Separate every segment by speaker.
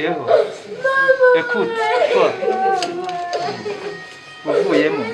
Speaker 1: Uvuyeho. Écoute, toi. Uvuyemo.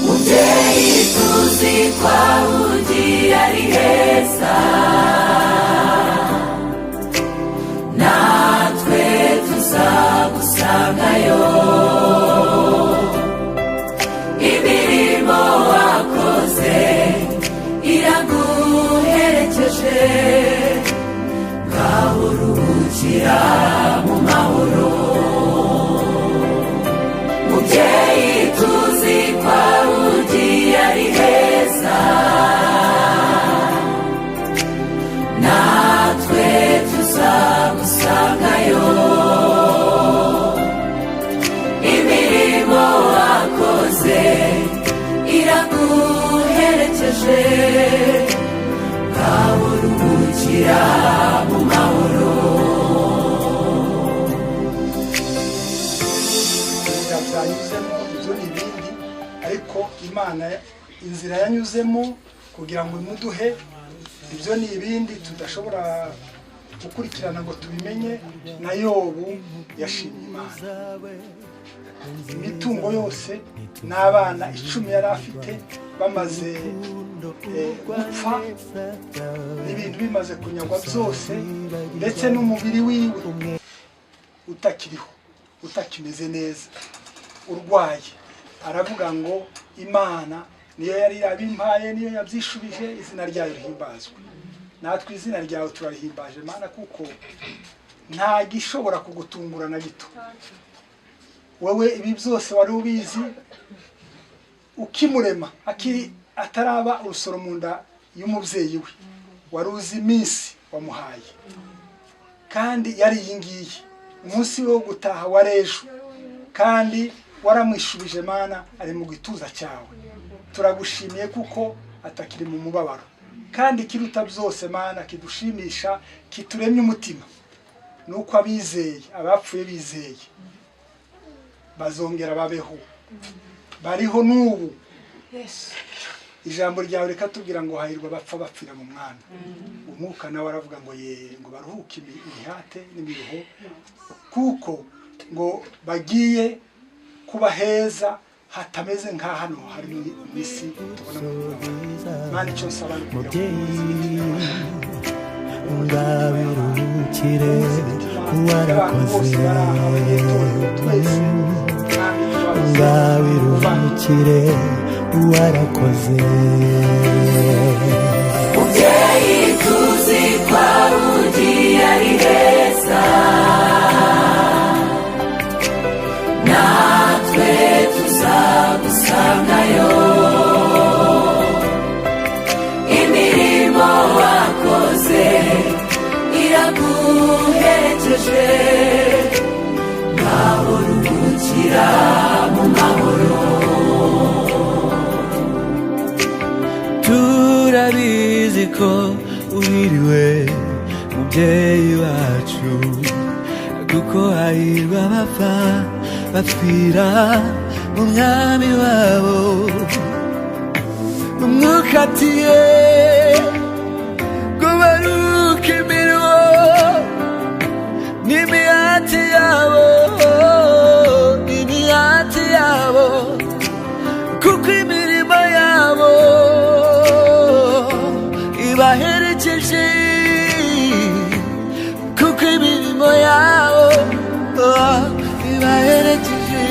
Speaker 2: Mubyeyi, tuzi ko aho ugiye ari heza, natwe tuzagusangayo. Imirimo wakoze iraguherekeje, ngaho ruhukira mu mahoro. Mubyeyi, tuzi ko aho ugiye ari heza, natwe tuzagusangayo. Imirimo wakoze iraguherekeje, ngaho ruhukira mu mahoro.
Speaker 3: Inzira byanyuzemo, ibyo ni ibindi, ariko Imana, inzira yanyuzemo kugira ngo imuduhe, ibyo ni ibindi tudashobora gukurikirana ngo tubimenye. Na Yobu yashimye Imana. Imitungo yose n'abana 10 yari afite bamaze gupfa, n'ibintu bimaze kunyagwa byose, ndetse n'umubiri wiwe utakiriho, utakimeze neza, urwaye, aravuga ngo Imana niyo yari yabimpaye, niyo yabyishubije, izina ryayo rihimbazwe. Natwe izina ryawe turarihimbaje, Mana, kuko nta gishobora kugutungura na gito. Wowe ibi byose wari ubizi ukimurema, akiri ataraba urusoro mu nda y'umubyeyi we, wari uzi iminsi wamuhaye, kandi yari iyi ngiyi. Umunsi wo gutaha wari ejo, kandi waramwishubije. Mana, ari mu gituza cyawe. Turagushimiye kuko atakiri mu mubabaro. Kandi ikiruta byose, Mana, kidushimisha, kituremye umutima, nuko abizeye, abapfuye bizeye, bazongera babeho, bariho n'ubu. Ijambo ryawe rikatubwira ngo hahirwa bapfa bapfira mu Mwami. Umwuka nawe aravuga ngo ye, ngo baruhuke imihate n'imiruho, kuko ngo bagiye kuba heza hatameze nka hano hari mu isi tubona mu mubabaro. Mana, icyo nsaba ni ukugira ngo
Speaker 4: Ngabiruhukire.
Speaker 3: abantu bose
Speaker 4: Warakoze.
Speaker 3: bari aha, abanyetorero twese, Mwami, tubabuze.
Speaker 4: Ngabiruhukire, warakoze.
Speaker 2: Mubyeyi, tuzi ko aho ugiye ari heza, natwe tuzagusangayo. Imirimo wakoze iraguherekeje, ngaho ruhukira mu mahoro.
Speaker 4: Turabizi ko uhiriwe, mubyeyi wacu, kuko hahirwa abapfa bapfira mu Mwami wabo. Umwuka atiye ngo baruke imirimo n'imihati yabo, n'imihati yabo, kuko imirimo yabo ibaherekeje, kuko imirimo yabo ibaherekeje.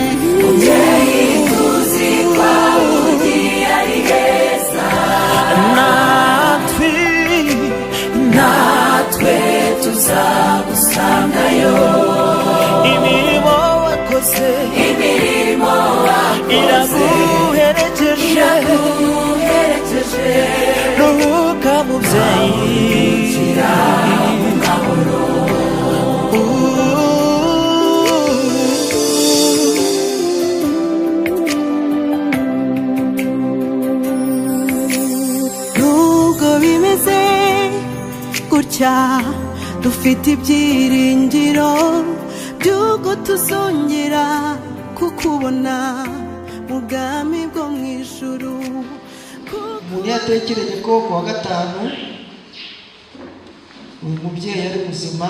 Speaker 2: Mubyeyi, tuzi ko aho ugiye ari heza,
Speaker 4: Natwe,
Speaker 2: natwe tuzagusangayo.
Speaker 4: Imirimo wakoze
Speaker 2: Imirimo wakoze
Speaker 4: iraguherekeje.
Speaker 2: Iraguherekeje.
Speaker 4: Ruhuka, mubyeyi.
Speaker 2: Mu mahoro.
Speaker 4: Ooh.
Speaker 2: Dufite ibyiringiro by'uko tuzongera kukubona mu bwami bwo mu ijuru.
Speaker 5: Umuntu yatekereje ko ku wa gatanu uyu mubyeyi ari muzima,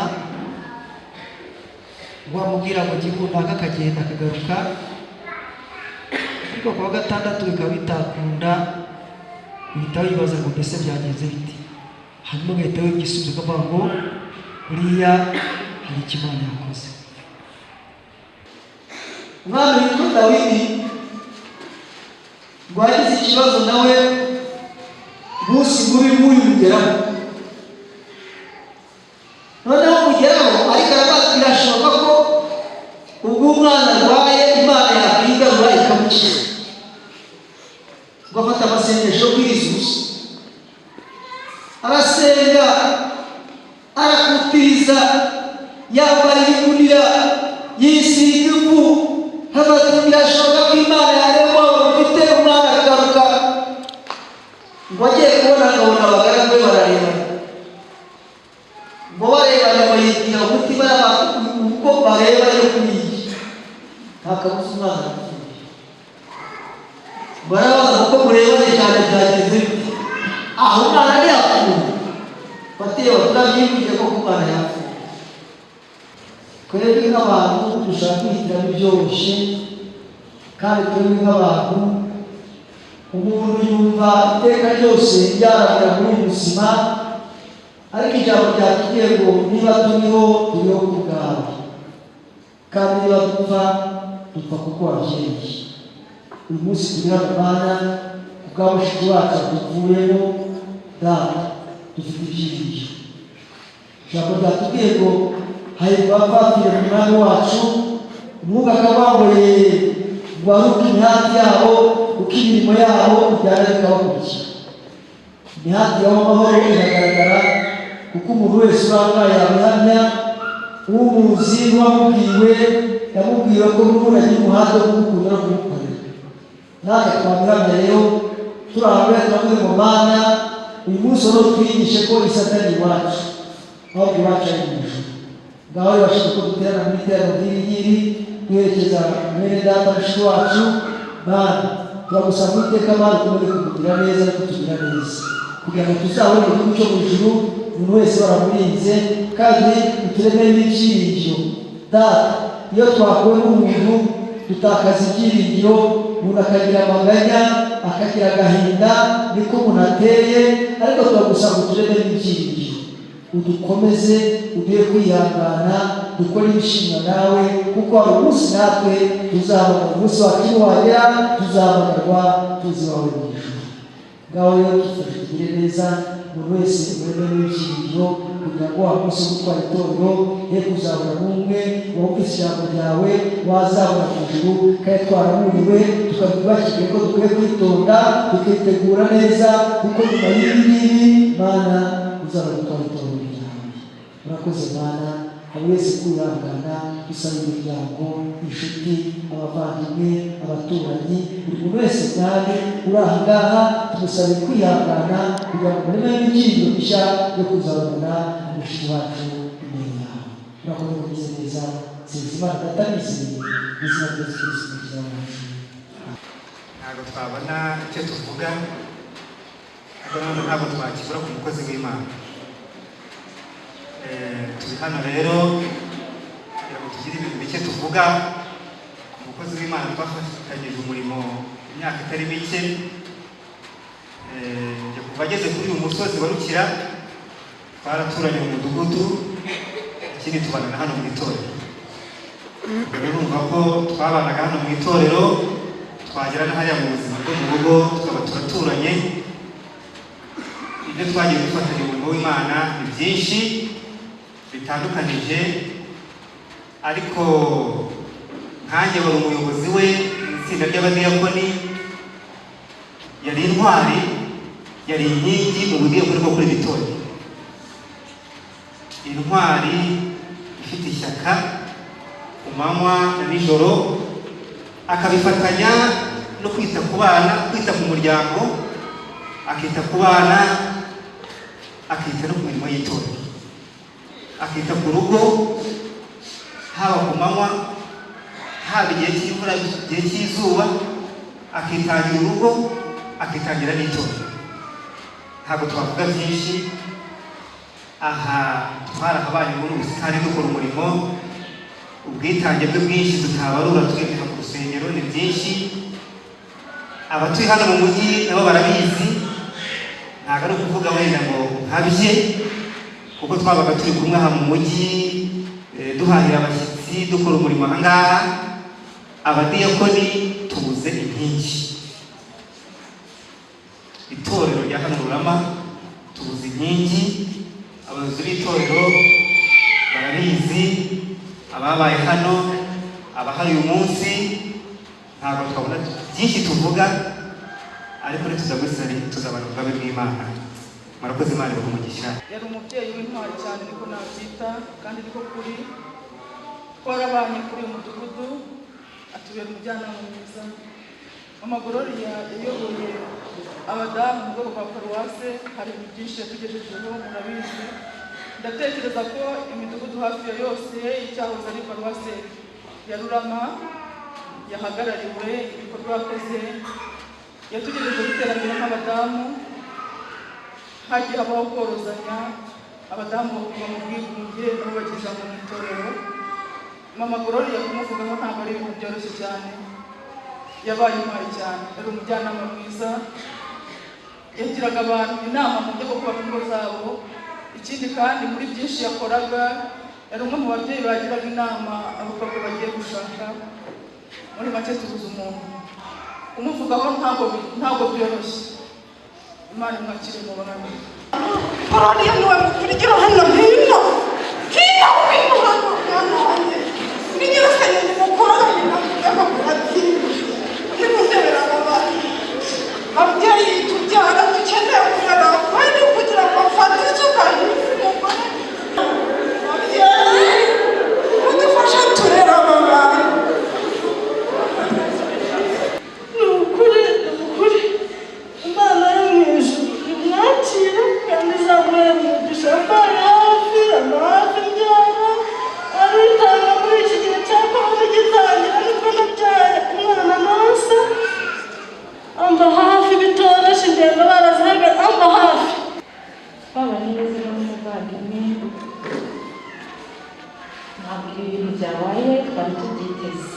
Speaker 5: wamubwira ngo gihe runaka akagenda akagaruka, ariko ku wa gatandatu bikaba bitakunda, uhita wibaza ngo mbese byagenze bite, hanyuma ugahita wigisubiza ukavuga ngo buriya hari icyo Imana yakoze.
Speaker 6: Umwami witwa Dawidi ngo yagize ikibazo nawe, umunsi mubi nk'uyu mugeraho, noneho mugeraho ariko aravuga birashoboka ko ubwo umwana arwaye Imana yakwigarura ikamukiza. Ngo afata amasengesho kwiriza, arasenga, arakutiriza, yambara ibigunira, yisiga ivu, hagati birashoboka ko Imana yareba ufite umwana akagaruka. Ngo agiye kubona akabona abagaragu be bararebana, ngo barebana bayibwira umutima uko bareba yo kuriya nta kabuza umwana arapfuye. Ngo arabaza kuko murebane cyane byagenze bite, aho umwana ntiyapfuye? Bateye turabyibwira ko umwana yapfuye. Twebwe nk'abantu dushaka kwihitiramo ibyoroshye, kandi twebwe nk'abantu umuntu yumva iteka ryose yaramira muri ubu buzima, ariko ijambo ryatubwiye ngo niba turiho turiho ku bwawe, kandi niba dupfa dupfa kuko wabyemeye. Uyu munsi turi hano Mana ku bwa mushiki wacu tuvuyemo, Data dufite ibyiringiro. Ijambo ryatubwiye ngo hahirwa abapfapfira mu mwami wacu, umwuka akabangoreye ngo aruke imihati yabo, uko imirimo yabo ijyana bikabakurikira. Imihati yabo amahoro iragaragara, kuko umuntu wese urangaye yabihamya, umuzi n'uwamubwiwe yamubwiwe ko n'ubundi agira umuhate wo kumukunda no kumukorera. Natwe twabihamya rero turi ahantu turavuga ngo Mana uyu munsi rero twigishe ko isi atari iwacu, ahubwo iwacu ari mu ijuru. Ngaho bibashije ko duterana mu iteraniro nk'iri ngiri duherekeza mwene data mushiki wacu. Mana turagusaba Uwiteka Mana ukomeze kutugira neza no kutugira neza, kugira ngo tuzabone igihugu cyo mu ijuru umuntu wese waramurinze, kandi uturemere n'ibyiringiro. Data iyo twakuwe n'umuntu dutakaza ibyiringiro, umuntu akagira amaganya, akagira agahinda, niko umuntu ateye, ariko turagusaba uturemere n'ibyiringiro, udukomeze, uduhe kwihangana, dukore ibishimwa nawe, kuko hari umunsi natwe tuzabona, umunsi wacu niwagera tuzabonerwa tuzi wawe mu ijuru. Ngaho rero dufashe tugire neza umuntu wese ureme n'ibyiringiro, kugira ngo wa munsi wo gutwara itorero ye kuzabona n'umwe wumvise ijambo ryawe wazabona ku ijuru, kandi twaraburiwe tukabibakiriye ko dukwiye kwitonda tukitegura neza, kuko nyuma y'ibi ngibi Mana uzabona gutwara itorero ryawe. Murakoze Mana, buri wese kwihangana, dusaba imiryango, inshuti, abavandimwe, abaturanyi, buri muntu wese mwami uri aha ngaha tumusabe kwihangana kugira ngo mureme n'ibyiringiro bishya byo kuzabona mushiki wacu imbere yawe. Murakoze kugize neza, nsenze Imana Data nizeye mu izina rya Yesu Kristo umukiza wacu.
Speaker 7: Ntabwo twabona icyo tuvuga, ariko nanone ntabwo twakibura ku mukozi w'Imana. Turi hano rero kugira ngo tugire ibintu bike tuvuga ku mukozi w'Imana twafatanyije umurimo imyaka itari mike. Njye kuva ageze kuri uyu musozi wa Rukira twaraturanye mu mudugudu, ikindi tubana hano mu itorero. Rero urumva ko twabanaga hano mu itorero, twagera na hariya mu buzima bwo mu rugo tukaba turaturanye. Ibyo twagiye dufatanya umurimo w'Imana ni byinshi bitandukanije, ariko nkanjye wari umuyobozi we mu itsinda ry'abadiyakoni, yari intwari, yari inkingi mu budiyakoni bwo kuri iri torero, intwari ifite ishyaka ku manywa na nijoro, akabifatanya no kwita ku bana, kwita ku muryango, akita ku bana, akita no ku mirimo y'itorero. Akita ku rugo, haba ku manywa, haba igihe cy'imvura, igihe cy'izuba, akitangira urugo, akitangira n'itorero. Ntabwo twavuga byinshi aha. Twarahabanye muri ubusitani dukora umurimo, ubwitange bwe bwinshi tutabarura twinjira ku rusengero ni byinshi. Abatuye hano mu mujyi nabo barabizi, ntabwo ari ukuvuga wenda ngo nkabye, kuko twabaga turi kumwe aha mu mujyi, duhahira abashyitsi, dukora umurimo aha ngaha. Abadiyakoni tubuze inkingi, itorero rya hano Rurama tubuze inkingi. Abayobozi b'itorero barabizi, ababaye hano, abahari uyu munsi. Ntabwo twabona byinshi tuvuga, ariko nituza tuzabona ubwami bw'Imana. Murakoze, Imana ibahe umugisha.
Speaker 8: Yari umubyeyi w'intwari cyane, niko nabyita kandi niko kuri. Twarabanye kuri uyu mudugudu, atubera umujyanama mwiza. Mama Gloria yayoboye abadamu mu rwego rwa paruwase, hari ibintu byinshi yatugejejeho, murabizi. Ndatekereza ko imidugudu hafi ya yose icyahoze ari paruwase ya Rurama yahagarariwe ibikorwa yakoze. Yatugejeje iterambere nk'abadamu, hagiye habaho korozanya, abadamu bakuva mu bwigunge nabo bagira ijambo mu itorero. Mama Gloria kumuvugaho ntabwo ari ibintu byoroshye cyane. Yabaye intwari cyane, yari umujyanama mwiza, yagiraga abantu inama mu buryo bwo kubaka ingo zabo. Ikindi kandi, muri byinshi yakoraga, yari umwe mu babyeyi bagiraga inama abakobwa bagiye gushaka. Muri make, tubuze umuntu. Kumuvugaho ntabwo byoroshye. Imana imwakire mu bantu.
Speaker 9: Gloria niwe mukuru. Hano hino hino hino hano, mwana wanjye ni nyirasenge mukuru. Agahinda mvuga ati nimundebera aba bana. Babyeyi tubyara, dukeneye kurera kandi kugira ngo mfate isuka umugore. Babyeyi, mudufashe turera aba bana.
Speaker 10: Ni ukuri, ni ukuri, Imana yo mu ijuru imwakire kandi izamuhe umugisha. Ambaye hafi, amba hafi mbyara, aritanga. Muri iki gihe cya Covid gitangira nibwo nabyaye umwana nonsa, amba hafi bitoroshye, ingendo barazihagaze, amba hafi.
Speaker 11: Twabanye neza n'umuvandimwe, ntabwo ibi bintu byabaye twari tubyiteze.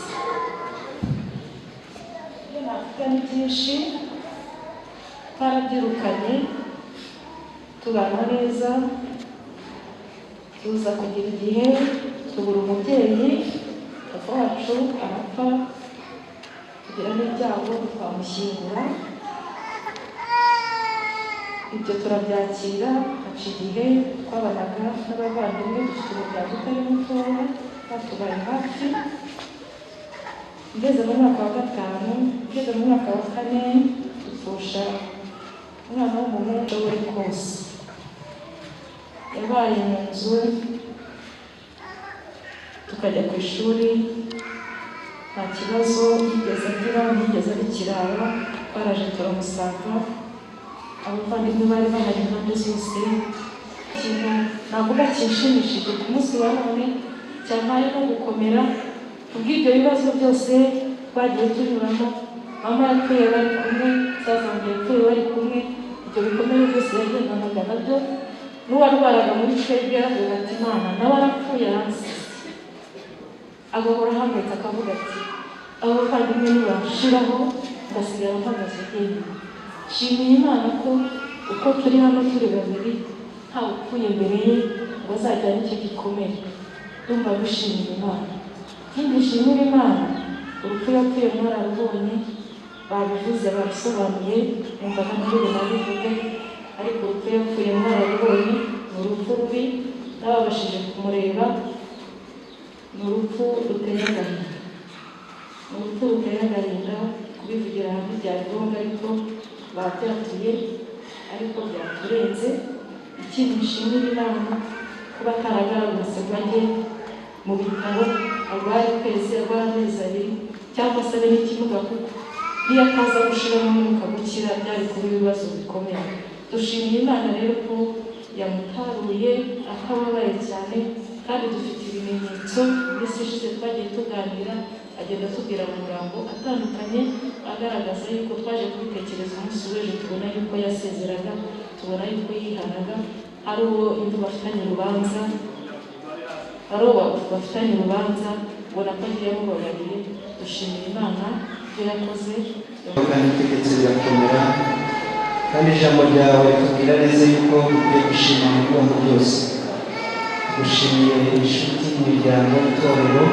Speaker 11: Ibyo navuga ni byinshi. Twarabyirukanye, tubana neza, tuza kugira igihe tubura umubyeyi, papa wacu arapfa, tugira n'ibyago twamushyingura. Ibyo turabyakira, haca igihe twabanaga n'abavandimwe, dufite umuryango utari mutoya, batubaye hafi. Ngeze mu mwaka wa gatanu, ngeze mu mwaka wa kane, dupfusha umwana w'umuhungu. Ushoboye kose yabaye mu nzu, tukajya ku ishuri, nta kibazo yigeze agira, ntiyigeze aba ikirara. Twaraje turamusanga, abavandimwe bari bahari impande zose. Ikintu navuga kinshimishije ku munsi wa none, cyampaye no gukomera kubw'ibyo bibazo byose twagiye tunyuramo, mama yapfuye bari kumwe, musaza wanjye yapfuye bari kumwe, ibyo bikomere byose yagendanaga nabyo. N'uwarwaraga muri twebwe yaravuga ati: "Imana, nawe arapfuye, aransize." Agahora ahangayitse, akavuga ati: "Abo bavandimwe nibanshiraho ngasigara mpagaze jyenyine." Nshimiye Imana ko uko turi hano turi babiri, ntawe upfuye mbere ye ngo azajyane icyo gikomere. Ndumva bishimira Imana. Ikindi nshimira Imana, urupfu yapfuye mwararubonye, babivuze, babisobanuye, numvaga ntari bunabivuge, ariko urupfu yapfuye mwararubonye, ni urupfu rubi. N'ababashije kumureba, ni urupfu ruteye agahinda, ni urupfu ruteye agahinda. Kubivugira hamwe byari ngombwa, ariko babyatuye, ariko byaturenze. Ikindi nshimira Imana, kuba ataragaragurutse ngo ajye mu bitaro arwaye ukwezi, arwaye amezi 2, cyangwa se abe n'ikimuga, kuko niyo ataza gushiramo umwuka gukira byari kuba ibibazo bikomeye. Dushimiye Imana rero ko Yamutaruye akababaye cyane, kandi dufite ibimenyetso. Iminsi ishize twagiye tuganira, agenda atubwira mu magambo atandukanye agaragaza yuko twaje kubitekereza umunsi w'ejo, tubona yuko yasezeraga, tubona yuko yihanaga, ari uwo indi bafitanye urubanza, ari uwo bafitanye urubanza, ubona ko agiye amubabariye. Dushimira Imana ibyo yakoze.
Speaker 12: Kandi itegetse birakomera, kandi ijambo ryawe ritubwira neza yuko dukwiye gushima mu bibaho byose. Dushimiye inshuti, imiryango, itorero,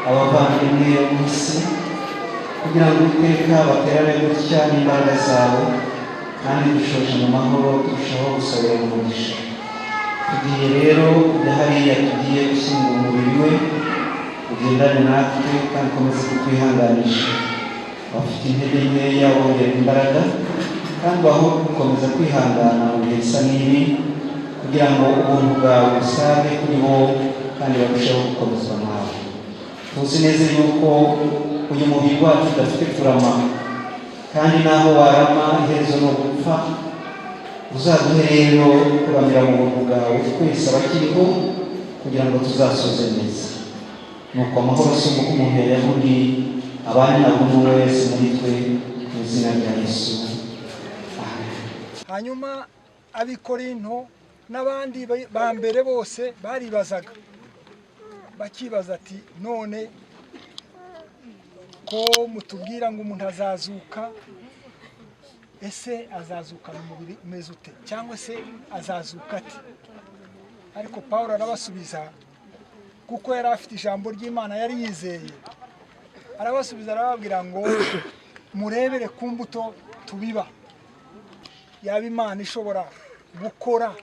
Speaker 12: abavandimwe mu isi, kugira ngo iteka baterane gutya n'imbaraga zawe, kandi dushoje mu mahoro, turushaho gusabira umugisha. Tugiye rero kujya hariya, tugiye gushyingura umubiri we, ugendane natwe kandi ukomeze kutwihanganisha. Abafite intege nkeya bongera imbaraga, kandi aho gukomeza kwihangana mu bihe bisa n'ibi, kugira ngo ubuntu bwawe busage kuri bo kandi barusheho gukomezwa nawe. Tuzi neza yuko uyu mubiri wacu udafite kurama, kandi naho warama iherezo ni ugupfa. Uzaduhe rero kuramira mu buntu bwawe twese abakiriho, kugira ngo tuzasoze neza. Nuko amahoro asumba uko umuntu yayahudi abane na buri umwe wese muri twe, mu izina rya Yesu.
Speaker 3: Hanyuma ab'Ikorinto n'abandi ba mbere bose baribazaga, bakibaza ati none ko mutubwira ngo umuntu azazuka, ese azazukana umubiri umeze ute, cyangwa se azazuka ate? Ariko Pawulo arabasubiza, kuko yari afite ijambo ry'Imana yari yizeye. Arabasubiza arababwira ngo murebere ku mbuto tubiba. Yaba Imana ishobora gukora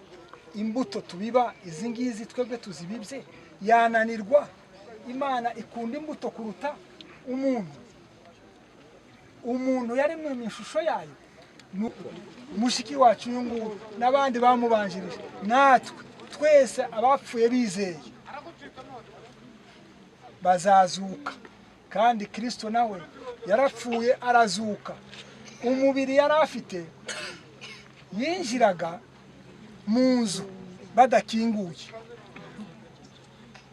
Speaker 3: imbuto tubiba izi ngizi twebwe tuzibibye, yananirwa? Imana ikunda imbuto kuruta umuntu. Umuntu yaremwe mu ishusho yayo. Mushiki wacu uyu nguyu n'abandi bamubanjirije, natwe twese abapfuye bizeye bazazuka. Kandi Kristo nawe yarapfuye arazuka. Umubiri yari afite yinjiraga mu nzu badakinguye,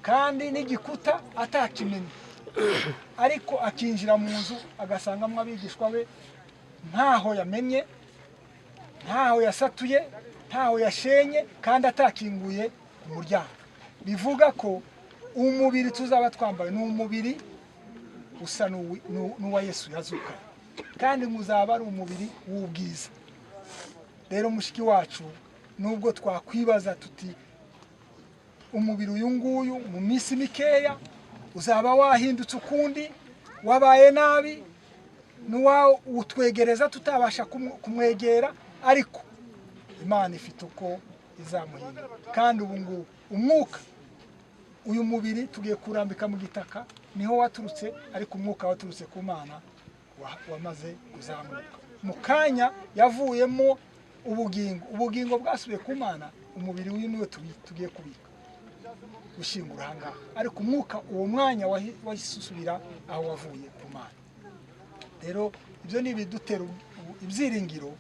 Speaker 3: kandi n'igikuta atakimenya, ariko akinjira mu nzu agasangamo abigishwa be, ntaho yamenye, ntaho yasatuye, ntaho yashenye, kandi atakinguye umuryango. Bivuga ko umubiri tuzaba twambaye ni umubiri usa n'uwa Yesu yazuka, kandi muzaba ari umubiri w'ubwiza. Rero mushiki wacu, nubwo twakwibaza tuti umubiri uyu nguyu mu minsi mikeya uzaba wahindutse ukundi, wabaye nabi, n'uwawutwegereza tutabasha kumwegera, ariko Imana ifite uko izamuhindura. Kandi ubu ngubu umwuka, uyu mubiri tugiye kurambika mu gitaka, niho waturutse, ariko umwuka waturutse ku Mana wamaze kuzamuka. Mu kanya yavuyemo ubugingo, ubugingo bwasubiye ku Mana, umubiri w'uyu niwe tugiye kubika gushyingura aha ngaha, ariko umwuka uwo mwanya wahisubira aho wavuye ku Mana. Rero ibyo ni ibidutera ibyiringiro,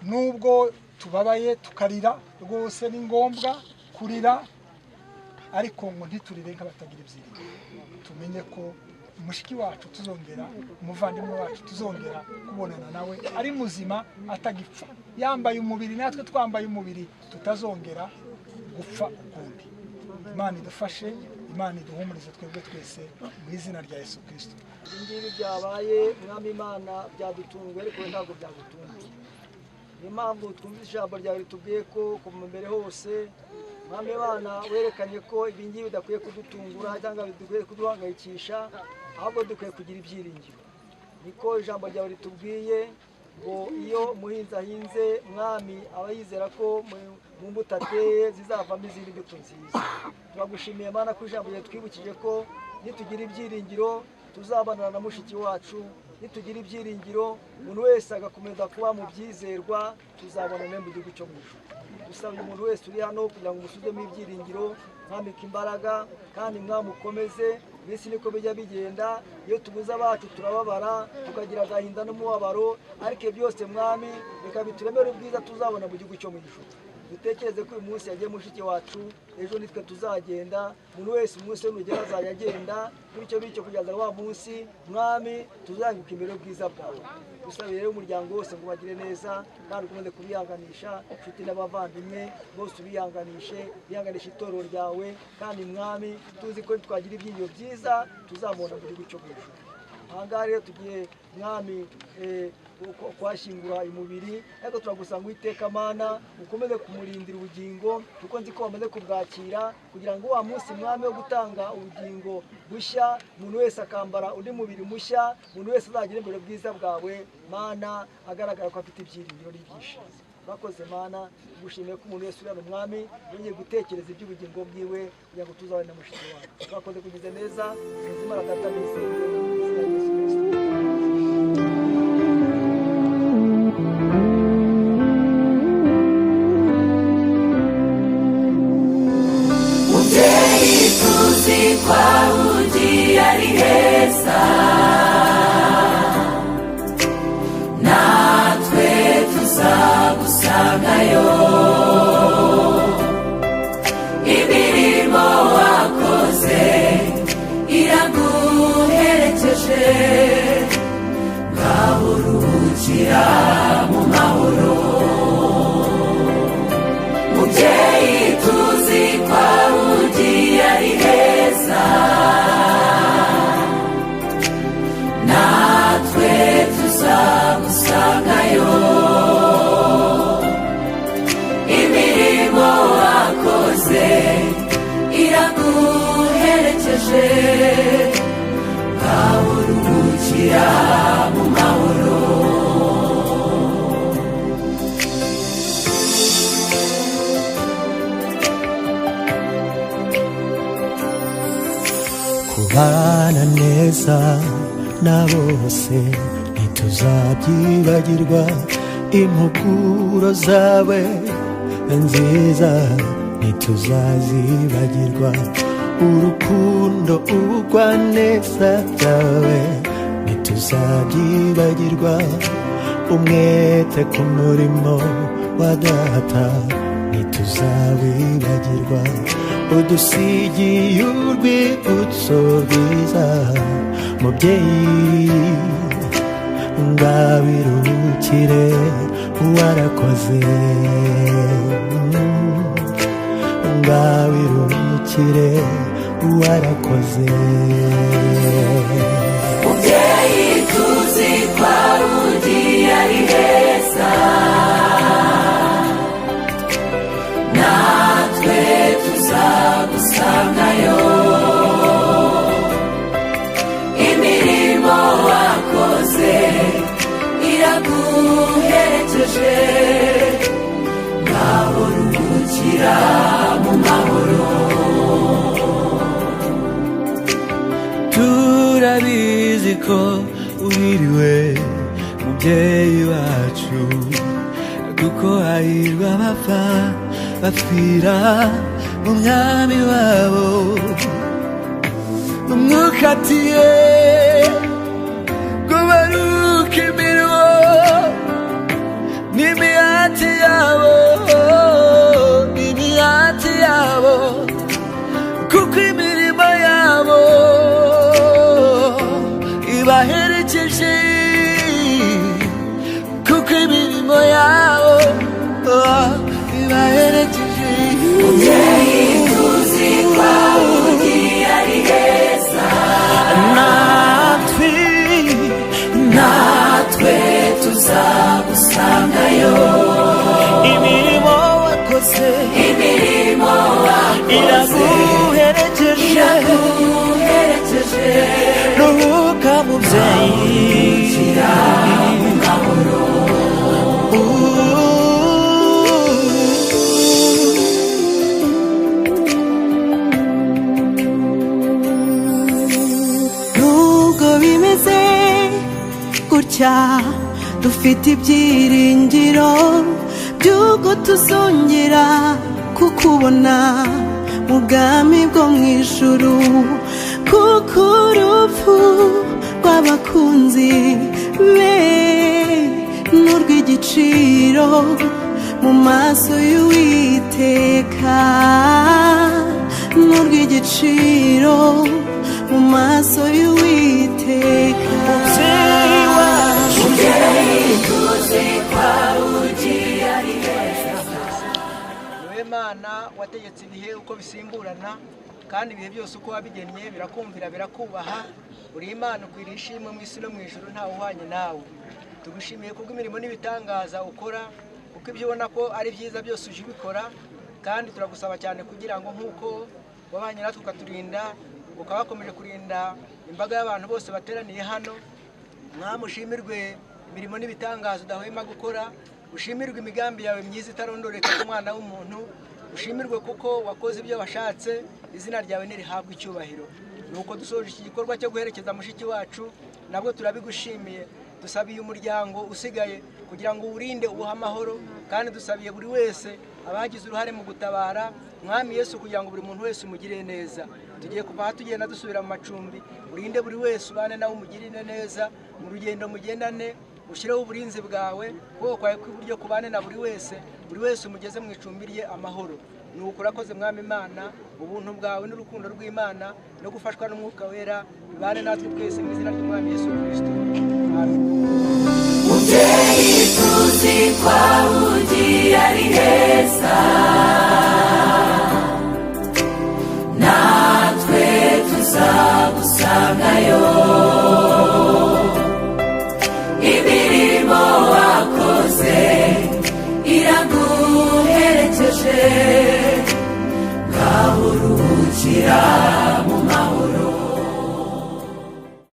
Speaker 3: nubwo tubabaye tukarira, rwose ni ngombwa kurira, ariko ngo ntiturire nk'abatagira ibyiringiro. Tumenye ko mushiki wacu tuzongera, umuvandimwe wacu tuzongera kubonana nawe ari muzima, atagipfa, yambaye umubiri natwe twambaye umubiri, tutazongera gupfa ukundi. Imana idufashe, Imana iduhumurize twebwe twese mu izina rya Yesu Kristo.
Speaker 5: Ibi ngibi byabaye, Mwami Imana, byadutunguye, ariko ntabwo byagutunguye. Niyo mpamvu twumva ijambo ryawe ritubwiye ko kuva mbere hose, Mwami Imana, werekanye ko ibi ngibi bidakwiye kudutungura cyangwa bidakwiye kuduhangayikisha, ahubwo dukwiye kugira ibyiringiro. Niko ijambo ryawe ritubwiye ngo iyo umuhinzi ahinze, Mwami, aba yizera ko mu mbuto ateye zizavamo izindi mbuto nziza. Turagushimiye Mana ko ijambo ryawe twibukije ko nitugira ibyiringiro tuzabana na mushiki wacu, nitugira ibyiringiro umuntu wese agakomeza kuba mu byizerwa, tuzabona mu gihugu cyo mu ijuru. Dusaba umuntu wese uri hano kugira ngo umusubizemo ibyiringiro, mwambike imbaraga kandi mwamukomeze. Iminsi niko bijya bigenda, iyo tubuze abacu turababara, tukagira agahinda n'umubabaro, ariko byose Mwami reka bituremere ubwiza tuzabona mu gihugu cyo mu ijuru. Dutekereze ko uyu munsi yagiye mushiki wacu, ejo nitwe tuzagenda. Umuntu wese umunsi we nugera azajya agenda bityo bityo kugeza wa munsi Mwami tuzanguka imbere y'ubwiza bwawe. Dusabire rero umuryango wose ngo bagire neza kandi ukomeze kubihanganisha inshuti n'abavandimwe bose, ubihanganishe, bihanganishe itorero ryawe. Kandi Mwami tuzi ko twagira ibyiringiro byiza tuzamubona mu gihugu cyo mu ijuru. Aha ngaha rero tugiye Mwami kwashyingura uyu mubiri, ariko turagusanga Uwiteka Mana ukomeze kumurindira ubugingo, kuko nzi ko wamaze kubwakira, kugira ngo wa munsi Mwami wo gutanga ubugingo bushya, umuntu wese akambara undi mubiri mushya, umuntu wese azagira imbere bwiza bwawe Mana, agaragara ko afite ibyiringiro n'ibyishimo. Urakoze Mana, gushimiye ko umuntu wese uri hano Mwami yongeye gutekereza iby'ubugingo bwiwe kugira ngo tuzabane na mushiki wawe. Urakoze kugize neza, Imana Data mwese mu izina rya Yesu Kristo.
Speaker 2: Mubyeyi tuzi ko aho ugiye ari heza, natwe tuzagusangayo. Imirimo wakoze iraguherekeje, ngaho uruhukira mu mahoro. Mubyeyi tuzi ko aho ugiye ari heza, natwe tuzagusangayo. Imirimo wakoze iraguherekeje, ngaho uruhukira mu mahoro.
Speaker 4: Kubana neza na bose ntituzabyibagirwa, impuguro zawe nziza ntituzazibagirwa, urukundo ubugwaneza byawe ntituzabyibagirwa, umwete ku murimo wa data ntituzawibagirwa, udusigiye urwibutso rwiza mubyeyi, ngabiruhukire warakoze, ngabiruhukire warakoze.
Speaker 2: Mubyeyi tuzi ko aho ugiye ari heza, natwe tuzagusangayo. Imirimo wakoze iraguherekeje, ngaho ruhukira mu mahoro.
Speaker 4: Turabizi ko uhiriwe mubyeyi wacu, kuko hahirwa abapfa bapfira mu mwami wabo. Umwukatiye ngo baruke imirimo n'imihati yabo, n'imihati yabo, kuko imirimo yabo ibaherekeje, kuko imirimo yabo ibaherekeje.
Speaker 2: Mubyeyi tuzi ko aho ugiye ari heza,
Speaker 4: natwe
Speaker 2: natwe tuzagusangayo.
Speaker 4: Imirimo wakoze,
Speaker 2: imirimo wakoze
Speaker 4: iraguherekeje,
Speaker 2: iraguherekeje,
Speaker 4: ruhuka mubyeyi,
Speaker 2: mu mahoro.
Speaker 13: Nubwo bimeze gutya dufite ibyiringiro by'uko tuzongera kukubona mu bwami bwo mu ijuru, kuko urupfu rw'abakunzi be n'urw'igiciro Mu maso y'Uwiteka, n'urw'igiciro mu maso y'Uwiteka.
Speaker 4: Mubyeyi wacu,
Speaker 2: Mubyeyi, tuzi ko ugiye ari heza.
Speaker 5: Niwe Mana wategetse ibihe uko bisimburana, kandi ibihe byose uko wabigennye birakumvira, birakubaha. Uri Imana ukwiriye ishimwe mu isi no mu ijuru, ntawe uhwanye nawe. Tugushimiye kubw'imirimo n'ibitangaza ukora, kuko ibyo ubona ko ari byiza byose uje ubikora. Kandi turagusaba cyane kugira ngo nk'uko wabanye natwe ukaturinda, ukaba wakomeje kurinda imbaga y'abantu bose bateraniye hano, Mwami, ushimirwe imirimo n'ibitangaza udahwema gukora, ushimirwe imigambi yawe myiza itarondoreka ku mwana w'umuntu, ushimirwe kuko wakoze ibyo washatse, izina ryawe ntirihabwe icyubahiro. Nuko dusoje iki gikorwa cyo guherekeza mushiki wacu, nabwo turabigushimiye. Dusabiye umuryango usigaye kugira ngo uwurinde, uwuhe amahoro, kandi dusabiye buri wese abagize uruhare mu gutabara, Mwami Yesu, kugira ngo buri muntu wese umugirire neza. Tugiye kuva aha tugenda dusubira mu macumbi, urinde buri wese, ubane nawe, umugirire neza mu rugendo mugendane, ushyireho uburinzi bwawe, ukuboko kwawe kw'iburyo kubane na buri wese, buri wese umugeze mu icumbi rye amahoro. Ni uko urakoze, Mwami Imana. Ubuntu bwawe n'urukundo rw'Imana no gufashwa n'Umwuka Wera bibane natwe twese mu izina ry'Umwami Yesu Kirisito, amen.
Speaker 2: Mubyeyi, tuzi ko ugiye ari heza, natwe tuzagusangayo.